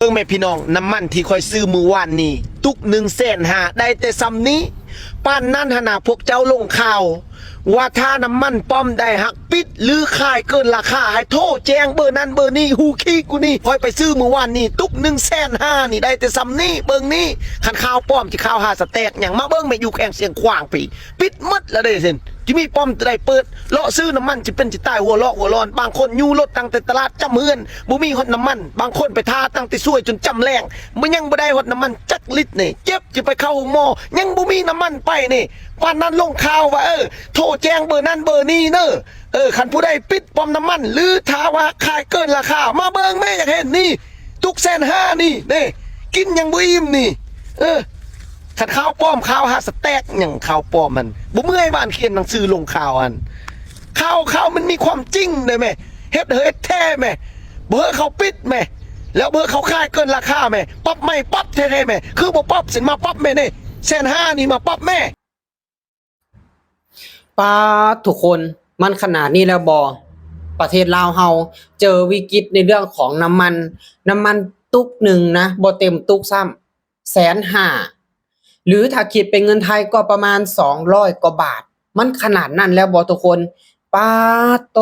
ເບິ່ງແມ່ພີ່ນ້ອງ, ນ້ຳມັນທີ່ຂ້ອຍຊື້ມື້ວານນີ້ ຕຸກໜຶ່ງແສນຫ້າ ໄດ້ແຕ່ຊ່ຳນີ້. ປານນັ້ນຫັ້ນນະ ພວກເຈົ້າລົງຂ່າວວ່າຖ້ານ້ຳມັນປ້ອມໃດຫາກປິດ ຫຼື ຂາຍເກີນລາຄາ ໃຫ້ໂທແຈ້ງເບີນັ້ນເບີນີ້. ຫູຂີ້ກູນີ້, ຂ້ອຍໄປຊື້ມື້ວານນີ້ ຕຸກໜຶ່ງແສນຫ້ານີ້ ໄດ້ແຕ່ຊ່ຳນີ້. ເບິ່ງນີ້, ຄັນຂ່າວປອມຊິຂ່າວຫາສະແຕັກຫຍັງ? ມາເບິ່ງແມ່, ຢູ່ແຂວງຊຽງຂວາງພີ້ ປິດໝົດລະເດ້. ຊິມີປ້ອມໃດເປີດ? ເລາະຊື້ນ້ຳມັນຊິເປັນຊິຕາຍ ຫົວລອກຫົວຮ້ອນ. ບາງຄົນຢູ່ລົດຕັ້ງແຕ່ຕະຫຼາດຈຳເຮືອນ ບໍ່ມີຮອດນ້ຳມັນ, ບາງຄົນໄປຖ້າຕັ້ງແຕ່ສວຍຈົນຈຳແລງ ມັນຍັງບໍ່ໄດ້ຮອດນ້ຳມັນຈັກລິດນີ້. ເຈັບຊິໄປເຂົ້າໂຮງໝໍ ຍັງບໍ່ມີນ້ຳມັນໄປນີ້. ປານນັ້ນລົງຂ່າວວ່າ ເອີ ໂທແຈ້ງເບີນັ້ນເບີນີ້ເດີ. ເອີ ຄັນຜູ້ໃດປິດປ້ອມນ້ຳມັນ ຫຼື ຖ້າວ່າຂາຍເກີນລາຄາ ມາເບິ່ງແມ່, ຢາກເຫັນນີ້. ຕຸກແສນຫ້ານີ້ເດ້, ກິນຍັງບໍ່ອີ່ມນີ້. ເອີ ຄັນຂ່າວປອມ, ຂ່າວຫາສະແຕັກຫຍັງ, ຂ່າວປອມຫັ້ນ ບໍ່ເມື່ອຍຫວານຂຽນໜັງສືລົງຂ່າວຫັ້ນ. ຂ່າວ, ຂ່າວມັນມີຄວາມຈິງເດ້ແມ່, ເຮັດ, ເຮັດແທ້ແມ່, ບໍ່ໃຫ້ເຂົາປິດແມ່, ແລ້ວບໍ່ໃຫ້ເຂົາຂາຍເກີນລາຄາແມ່, ປັບໃໝ່, ປັບແທ້ໆແມ່. ຄືບໍ່ປັບ? ຊິມາປັບແມ່ເດ້, ແສນຫ້ານີ້ມາປັບແມ່. ປາດ ທຸກຄົນ, ມັນຂະໜາດນີ້ແລ້ວບໍ່? ປະເທດລາວເຮົາເຈີວິກິດໃນເລື່ອງຂອງນ້ຳມັນ, ນ້ຳມັນຕຸກໜຶ່ງນະ ບໍ່ເຕັມຕຸກຊ້ຳ ແສນຫ້າ ຫຼື ຖ້າຄິດເປັນເງິນໄທກໍປະມານສອງຮ້ອຍກວ່າບາດ. ມັນຂະໜາດນັ້ນແລ້ວບໍ່ ທຸກຄົນ? ປາດໂຕ.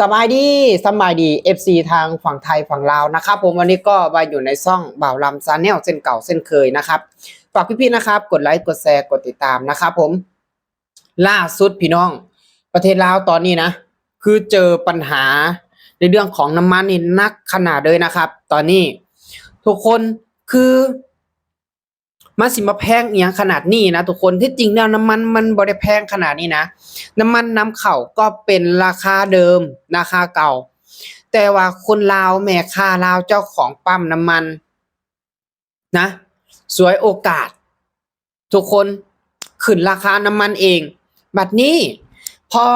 ສະບາຍດີ, ສະບາຍດີ ເອັຟຊີ ທາງຝັ່ງໄທຝັ່ງລາວນະຄັບຜົມ. ວັນນີ້ກໍມາຢູ່ໃນຊ່ອງບ່າວລຳ Channel ເຊັ່ນເກົ່າເຊັ່ນເຄີຍນະຄັບ. ຝາກພີ່ໆນະຄັບ ກົດໄລ ກົດແຊ ກົດຕິດຕາມນະຄັບຜົມ. ລ່າສຸດພີ່ນ້ອງ, ປະເທດລາວຕອນນີ້ນະ ຄືເຈີບັນຫາໃນເລື່ອງຂອງນ້ຳມັນນີ້ໜັກຂະໜາດເລີຍນະຄັບ. ຕອນນີ້ທຸກຄົນຄື ມັນຊິມາແພງອີ່ຫຍັງຂະໜາດນີ້ນະທຸກຄົນ. ທີ່ຈິງແລ້ວນ້ຳມັນມັນບໍ່ໄດ້ແພງຂະໜາດນີ້ນະ, ນ້ຳມັນນຳເຂົ້າກໍເປັນລາຄາເດີມ, ລາຄາເກົ່າ, ແຕ່ວ່າຄົນລາວ, ແມ່ຄ້າລາວ, ເຈົ້າຂອງປ້ຳນ້ຳມັນນະ ສວຍໂອກາດ ທຸກຄົນ, ຂຶ້ນລາຄານ້ຳມັນເອງ. ບັດນີ້ພໍ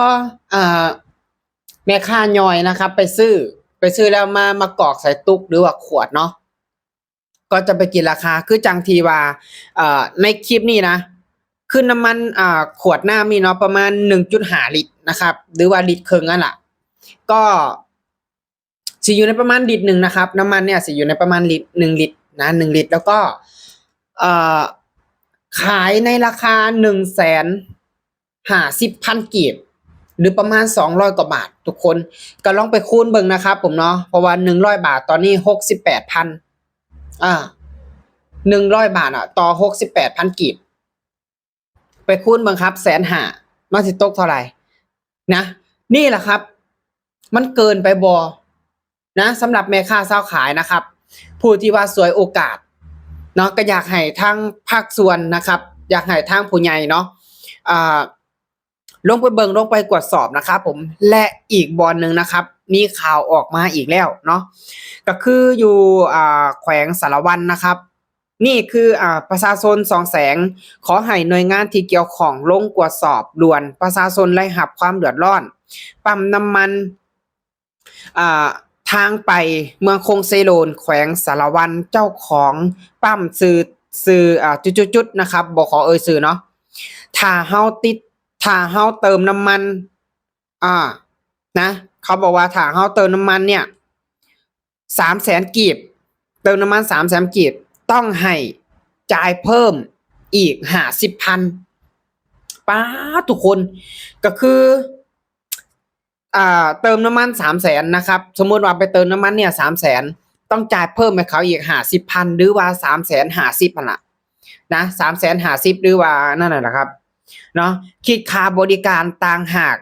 ເອີ ແມ່ຄ້າຍ່ອຍນະຄັບ ໄປຊື້, ໄປຊື້ແລ້ວມາ, ມາກອກໃສ່ຕຸກ ຫຼືວ່າຂວດເນາະ, ກໍຈະໄປກິນລາຄາ ຄືຈັ່ງທີ່ວ່າ ເອີ ໃນຄລິບນີ້ນະ ຄືນ້ຳມັນ ອ່າ ຂວດນ້ຳນີ້ເນາະ ປະມານໜຶ່ງຈຸດຫ້າລິດນະຄັບ ຫຼືວ່າລິດເຄິ່ງນັ້ນລະ ກໍຊິຢູ່ໃນປະມານລິດໜຶ່ງນະຄັບ. ນ້ຳມັນເນີ້ຍຊິຢູ່ໃນປະມານລິດ ໜຶ່ງລິດນະ ໜຶ່ງລິດ ແລ້ວກໍ ເອີ ຂາຍໃນລາຄາໜຶ່ງແສນ ຫ້າສິບພັນກີບ ຫຼືປະມານສອງຮ້ອຍກວ່າບາດ. ທຸກຄົນກໍລອງໄປຄູນເບິ່ງນະຄັບຜົມເນາະ, ເພາະວ່າໜຶ່ງຮ້ອຍບາດ ຕອນນີ້ຫົກສິບແປດພັນ ອ່າ ໜຶ່ງຮ້ອຍບາດ ຕໍ່ຫົກສິບແປດພັນກີບ ໄປຄູນເບິ່ງຄັບ ແສນຫ້າ ມັນຊິຕົກເທົ່າໃດນະ. ນີ້ລະຄັບ ມັນເກີນໄປບໍ່? ນະ ສຳລັບແມ່ຄ້າຊາວຂາຍນະຄັບ ຜູ້ທີ່ວ່າສວຍໂອກາດເນາະ, ກໍຢາກໃຫ້ທາງພາກສ່ວນນະຄັບ ຢາກໃຫ້ທາງຜູ້ໃຫຍ່ເນາະ ອ່າ ລົງໄປເບິ່ງ ລົງໄປກວດສອບນະຄັບຜົມ. ແລະ ອີກບ່ອນໜຶ່ງນະຄັບ ມີຂ່າວອອກມາອີກແລ້ວເນາະ, ກໍຄືຢູ່ ອ່າ ແຂວງສາລະວັນນະຄັບ. ນີ້ຄື ອ່າ ປະຊາຊົນສອງແສງ ຂໍໃຫ້ໜ່ວຍງານທີ່ກ່ຽວຂ້ອງລົງກວດສອບດ່ວນ, ປະຊາຊົນໄດ້ຮັບຄວາມເດືອດຮ້ອນ. ປ້ຳນ້ຳມັນ ອ່າ ທາງໄປເມືອງຄົງເຊໂລນ ແຂວງສາລະວັນ, ເຈົ້າຂອງປ້ຳຊື່ ຊື່ ອ່າ ຈຸດໆໆ ນະຄັບ ບໍ່ຂໍເອີ່ຍຊື່ເນາະ. ຖ້າເຮົາຕິດ ຖ້າເຮົາເຕີມນ້ຳມັນ ອ່າ ນະ ເຂົາບອກວ່າຖ້າເຮົາເຕີມນ້ຳມັນເນີ້ຍ ສາມແສນກີບ, ເຕີມນ້ຳມັນສາມແສນກີບ ຕ້ອງໃຫ້ຈ່າຍເພີ່ມອີກຫ້າສິບພັນ. ປາດ ທຸກຄົນ, ກໍຄື ອ່າ ເຕີມນ້ຳມັນສາມແສນນະຄັບ, ສົມມຸດວ່າໄປເຕີມນ້ຳມັນເນີ້ຍສາມແສນ ຕ້ອງຈ່າຍເພີ່ມໃຫ້ເຂົາອີກຫ້າສິບພັນ ຫຼືວ່າສາມແສນຫ້າສິບຫັ້ນລະນະ, ສາມແສນຫ້າສິບ ຫຼືວ່ານັ້ນນະຄັບເນາະ. ຄິດຄ່າບໍລິການຕ່າງຫາກ,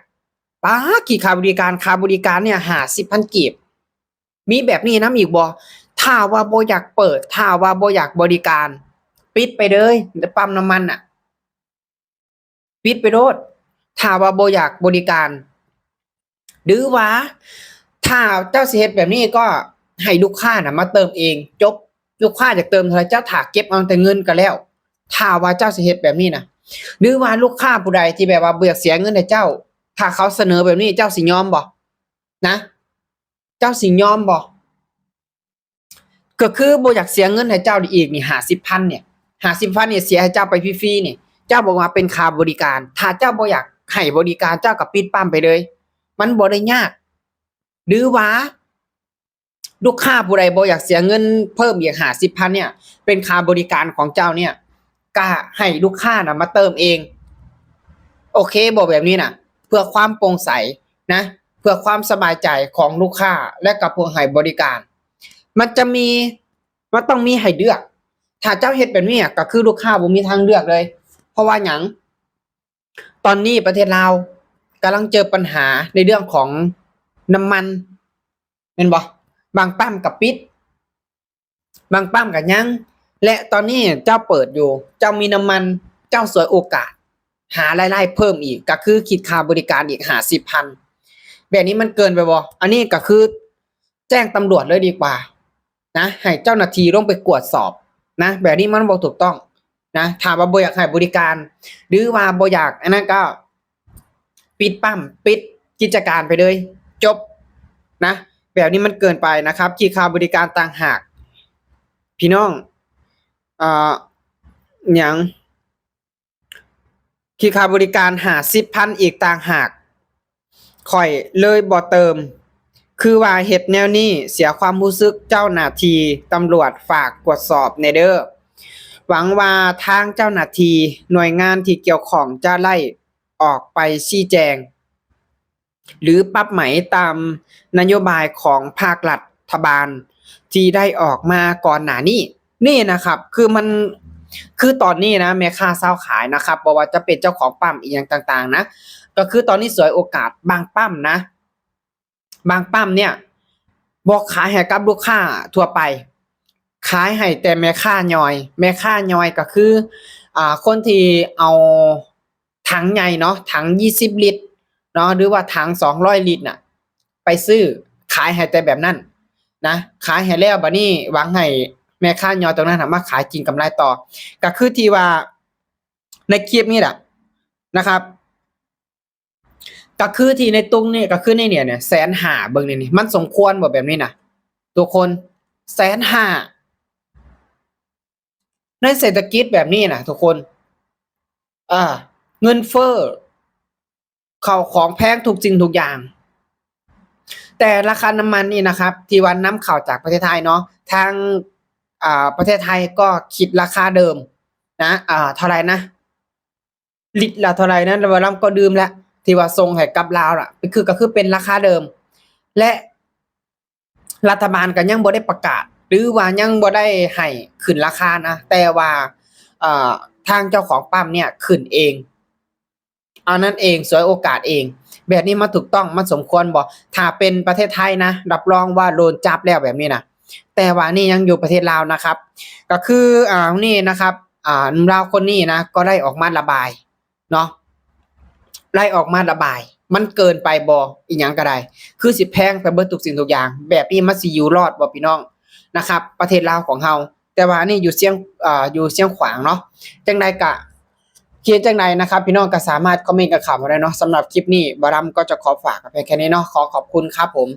ປາດ ຄິດຄ່າບໍລິການ, ຄ່າບໍລິການເນີ້ຍຫ້າສິບພັນກີບ. ມີແບບນີ້ນຳອີກບໍ່? ຖ້າວ່າບໍ່ຢາກເປີດ, ຖ້າວ່າບໍ່ຢາກບໍລິການ, ປິດໄປເລີຍ ປ້ຳນ້ຳມັນນະ. ປິດໄປໂລດ ຖ້າວ່າບໍ່ຢາກບໍລິການ. ຫຼືວ່າຖ້າເຈົ້າຊິເຮັດແບບນີ້ ກໍໃຫ້ລູກຄ້ານະມາເຕີມເອງ ຈົບ. ລູກຄ້າຢາກເຕີມເທົ່າໃດ ເຈົ້າຖ້າເກັບເອົາແຕ່ເງິນກໍແລ້ວ ຖ້າວ່າເຈົ້າຊິເຮັດແບບນີ້ນະ. ຫຼືວ່າລູກຄ້າຜູ້ໃດທີ່ແບບວ່າບໍ່ຢາກເສຍເງິນໃຫ້ເຈົ້າ, ຖ້າເຂົາສະເໜີແບບນີ້ ເຈົ້າຊິຍອມບໍ່? ນະ ເຈົ້າຊິຍອມບໍ່? ກໍຄືບໍ່ຢາກເສຍເງິນໃຫ້ເຈົ້າອີກນີ້ ຫ້າສິບພັນນີ້, ຫ້າສິບພັນນີ້ເສຍໃຫ້ເຈົ້າໄປຟຣີໆນີ້, ເຈົ້າບອກວ່າເປັນຄ່າບໍລິການ. ຖ້າເຈົ້າບໍ່ຢາກໃຫ້ບໍລິການ ເຈົ້າກໍປິດປ້ຳໄປເລີຍ, ມັນບໍ່ໄດ້ຍາກ. ຫຼືວ່າ ລູກຄ້າຜູ້ໃດບໍ່ຢາກເສຍເງິນເພີ່ມອີກຫ້າສິບພັນເນຍ ເປັນຄ່າບໍລິການຂອງເຈົ້າເນຍ ກະໃຫ້ລູກຄ້ານະມາເຕີມເອງ ໂອເຄບໍ່? ແບບນີ້ນະ ເພື່ອຄວາມໂປ່ງໃສນະ ເພື່ອຄວາມສະບາຍໃຈຂອງລູກຄ້າ ແລະກະຜູ້ໃຫ້ບໍລິການ ມັນຈະມີ ມັນຕ້ອງມີໃຫ້ເລືອກ. ຖ້າເຈົ້າເຮັດແບບນີ້ກະຄືລູກຄ້າບໍ່ມີທາງເລືອກເລີຍ. ເພາະວ່າຫຍັງ? ຕອນນີ້ປະເທດລາວກຳລັງເຈີບັນຫາໃນເລື່ອງຂອງນ້ຳມັນ ແມ່ນບໍ່? ບາງປ້ຳກະປິດ ບາງປ້ຳກະຍັງ ແລະຕອນນີ້ເຈົ້າເປີດຢູ່ ເຈົ້າມີນ້ຳມັນ ເຈົ້າສວຍໂອກາດຫາລາຍໄດ້ເພີ່ມອີກ ກະຄືຄິດຄ່າບໍລິການອີກຫ້າສິບພັນ. ແບບນີ້ມັນເກີນໄປບໍ່? ອັນນີ້ກະຄືແຈ້ງຕຳຫຼວດເລີຍດີກວ່ານະ ໃຫ້ເຈົ້າໜ້າທີ່ລົງໄປກວດສອບນະ ແບບນີ້ມັນບໍ່ຖືກຕ້ອງນະ. ຖ້າວ່າບໍ່ຢາກໃຫ້ບໍລິການ ຫຼືວ່າບໍ່ຢາກອັນນັ້ນກະ ປິດປ້ຳ ປິດກິດຈະການໄປເລີຍ ຈົບນະ. ແບບນີ້ມັນເກີນໄປນະຄັບ ຄິດຄ່າບໍລິການຕ່າງຫາກ ພີ່ນ້ອງ ເອີ ຫຍັງ ຄິດຄ່າບໍລິການຫ້າສິບພັນອີກຕ່າງຫາກ ຂ້ອຍເລີຍບໍ່ເຕີມ. ຄືວ່າເຮັດແນວນີ້ເສຍຄວາມຮູ້ສຶກເຈົ້າໜ້າທີ່ຕຳຫຼວດ ຝາກກວດສອບແດ່ເດີ້. ຫວັງວ່າທາງເຈົ້າໜ້າທີ່ໜ່ວຍງານທີ່ກ່ຽວຂ້ອງຈະໄດ້ ອອກໄປຊີ້ແຈງ ຫຼື ປັບໃໝຕາມນະໂຍບາຍຂອງພາກລັດຖະບານທີ່ໄດ້ອອກມາກ່ອນໜ້ານີ້ ນີ້ນະຄັບ. ຄືມັນ ຄືຕອນນີ້ນະ ແມ່ຄ້າຊາວຂາຍນະຄັບ ບໍ່ວ່າຈະເປັນເຈົ້າຂອງປ້ຳອີ່ຫຍັງຕ່າງໆນະ ກະຄືຕອນນີ້ສວຍໂອກາດ ບາງປ້ຳນະ ບາງປ້ຳເນຍບໍ່ຂາຍໃຫ້ກັບລູກຄ້າທົ່ວໄປ ຂາຍໃຫ້ແຕ່ແມ່ຄ້າຍ່ອຍ. ແມ່ຄ້າຍ່ອຍກະຄື ອ່າ ຄົນທີ່ເອົາຖັງໃຫຍ່ເນາະ ຖັງຊາວລິດເນາະ ຫຼືວ່າຖັງສອງຮ້ອຍລິດນະ ໄປຊື້ ຂາຍໃຫ້ແຕ່ແບບນັ້ນນະ. ຂາຍໃຫ້ແລ້ວບາດນີ້ຫວັງໃຫ້ແມ່ຄ້າຍ່ອຍຕົງນັ້ນນະມາຂາຍກິນກຳໄລຕໍ່ ກະຄືທີ່ວ່າໃນຄລິບນີ້ແຫຼະນະຄັບ. ກະຄືທີ່ໃນຕຸງນີ້ ກະຄືໃນເນຍ ແສນຫ້າ ເບິ່ງນີ້ ມັນສົມຄວນບໍ່ແບບນີ້ນະທຸກຄົນ? ແສນຫ້າ ໃນເສດຖະກິດແບບນີ້ນະທຸກຄົນ ເອີ ເງິນເຟີ້ ເຂົ້າຂອງແພງທຸກສິ່ງທຸກຢ່າງ. ແຕ່ລາຄານ້ຳມັນນີ້ນະຄັບ ທີ່ວ່ານຳເຂົ້າຈາກປະເທດໄທເນາະ ທາງ ອ່າ ປະເທດໄທກໍຄິດລາຄາເດີມນະ ອ່າ ເທົ່າໃດນະ? ລິດລະເທົ່າໃດນັ້ນ ແລ້ວບໍ່ລຳກໍລືມແລ້ວ ທີ່ວ່າສົ່ງໃຫ້ກັບລາວລະ ຄື ກໍຄືເປັນລາຄາເດີມ ແລະ ລັດຖະບານກໍຍັງບໍ່ໄດ້ປະກາດ ຫຼືວ່າຍັງບໍ່ໄດ້ໃຫ້ຂຶ້ນລາຄານະ ແຕ່ວ່າ ເອີ ທາງເຈົ້າຂອງປ້ຳເນຍຂຶ້ນເອງ ອັນນັ້ນເອງ ສວຍໂອກາດເອງ. ແບບນີ້ມັນຖືກຕ້ອງ ມັນສົມຄວນບໍ່? ຖ້າເປັນປະເທດໄທນະ ຮັບຮອງວ່າໂດນຈັບແລ້ວແບບນີ້ນະ. ແຕ່ວ່ານີ້ຍັງຢູ່ປະເທດລາວນະຄັບ ກໍຄື ອ່າ ນີ້ນະຄັບ ອ່າ ໜຸ່ມລາວຄົນນີ້ນະ ກໍໄດ້ອອກມາລະບາຍເນາະ ໄດ້ອອກມາລະບາຍ ມັນເກີນໄປບໍ່? ອີ່ຫຍັງກໍໄດ້ ຄືຊິແພງໄປເບິດທຸກສິ່ງທຸກຢ່າງ ແບບນີ້ມັນຊິຢູ່ລອດບໍ່ ພີ່ນ້ອງນະຄັບ ປະເທດລາວຂອງເຮົາ? ແຕ່ວ່າອັນນີ້ຢູ່ຊຽງ ເອີ ຢູ່ຊຽງຂວາງເນາະ ຈັ່ງໃດກະ ຄິດຈັ່ງໃດນະຄັບ ພີ່ນ້ອງກໍສາມາດຄອມເມັນກັນເຂົ້າມາໄດ້ເນາະ. ສຳລັບຄລິບນີ້ ບ່າວດຳກໍຈະຂໍຝາກກັນພຽງແຄ່ນີ້ເນາະ ຂໍຂອບຄຸນຄັບຜົມ.